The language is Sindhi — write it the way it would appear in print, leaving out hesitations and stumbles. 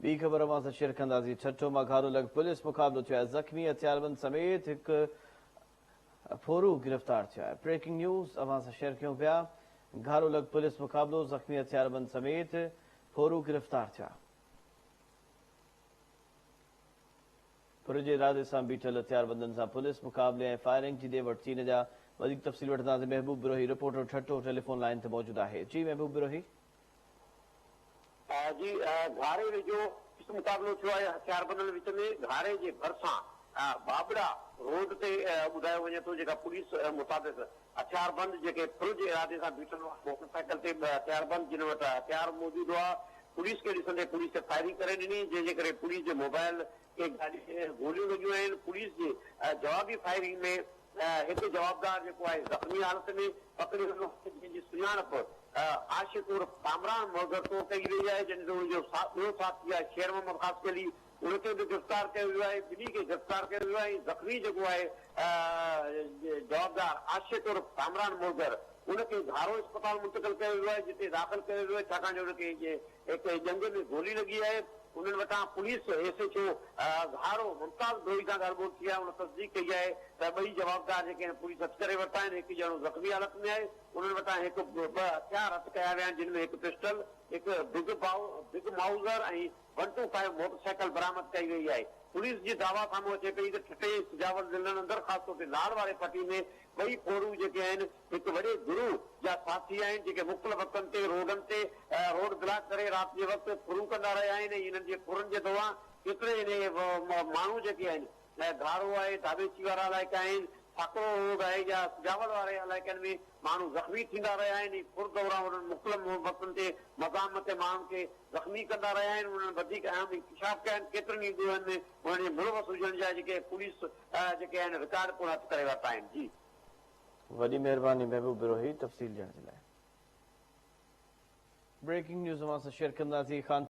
ٻي خبر اوهان سان شيئر ڪنداسين، ٺٽو مان گهارو لڳ پوليس مقابلو ٿيو آهي، زخمي هٿياربند سميت هڪ ڦورو گرفتار ٿيو آهي. بريڪنگ نيوز اوهان سان شيئر ڪيون پيا، گهارو لڳ پوليس مقابلو، زخمي هٿياربند سميت ڦورو گرفتار ٿيو آهي. ڦر جي ارادي سان بيٺل هٿياربندن سان پوليس مقابلي ۽ فائرنگ جي ڏي وٺ ٿي، ان جا وڌيڪ تفصيل وٺنداسين، Mehboob Brohi reporter Thatta telephone line تي موجود آهي، جي محبوب بروهي. جي گهاري ويجهو پوليس مقابلو ٿيو آهي، هٿياربندن وچ ۾ گهاري جي ڀرسان بابڙا روڊ تي ٻڌايو وڃي ٿو جيڪا پوليس مطابق هٿياربند جيڪي ڦر جي ارادي سان بيٺل هئا موٽر سائيڪل تي ٻه هٿياربند جن وٽ هٿيار موجود هئا پوليس کي ڏسندي پوليس تي فائرنگ ڪري ڏني جنهن جي ڪري پوليس جي موبائل کي گاڏي ۾ گوليون لڳيون آهن پوليس جي جوابي فائرنگ ۾ هڪ جوابدار جيڪو آهي زخمي حالت ۾ پڪڙيو ويو آهي جنهن جي سڃاڻپ عاشق عرف ڪامران مهگر طور ڪئي وئي آهي جڏهن ته ان جو ٻيو ساٿي آهي شير محمد خاصخيلي ان کي به گرفتار ڪيو ويو آهي ٻنهي کي گرفتار ڪيو ويو آهي ۽ زخمي جيڪو آهي جوابدار عاشق عرف ڪامران مهگر ان کي گهارو اسپتال منتقل ڪيو ويو آهي جتي داخل ڪيو ويو آهي ڇاڪاڻ جو ان کي هڪ ڄنگهه ۾ گولي لڳي آهي، انهن وٽان police S H O Gharo Mumtaz Brohi سان ڳالهه ٻولهه ٿي آهي، ان تصديق ڪئي آهي ته ٻئي جوابدار جيڪي آهن پوليس هٿ ڪري ورتا آهن، هڪ ڄڻو زخمي حالت ۾ آهي، انهن وٽان هڪ ٻه هٿيار هٿ ڪيا ويا آهن، جن ۾ هڪ پسٽل، هڪ big big Mauser ۽ one two five motor cycle برآمد ڪئي وئي آهي. پوليس جي دعويٰ سامهون اچي پئي ته ٺٽي ۽ سجاول ضلعن اندر خاص طور تي لاڙ واري پٽي ۾ ٻئي ڦورو جيڪي آهن هڪ وڏي گروهه جا ساٿي آهن جيڪي مختلف وقتن تي روڊن تي روڊ بلاڪ ڪري رات جي وقت ڦرون ڪندا رهيا آهن ۽ انهن جي ڦرن جي دوران ڪيتري انهي ماڻهو جيڪي آهن گهارو آهي ڌاٻيچي وارا علائقا آهن ساڪرو روڊ آهي يا سجاول واري علائقن ۾ ماڻهو زخمي ٿيندا رهيا آهن ۽ ڦر دوران انهن مختلف وقتن تي مزاحمت تي ماڻهن کي زخمي ڪندا رهيا آهن انهن وڌيڪ اهم انڪشاف ڪيا آهن ڪيترن ئي ڏوهن ۾ انهن جي ملوث هجڻ جا جيڪي پوليس جيڪي آهن رڪارڊ پڻ هٿ ڪري ورتا آهن جي. وڏي مهرباني محبوب بروهي تفصيل ڏيڻ جي لاء. بريڪنگ نيوز اوهان سان شيئر ڪنداسين خان.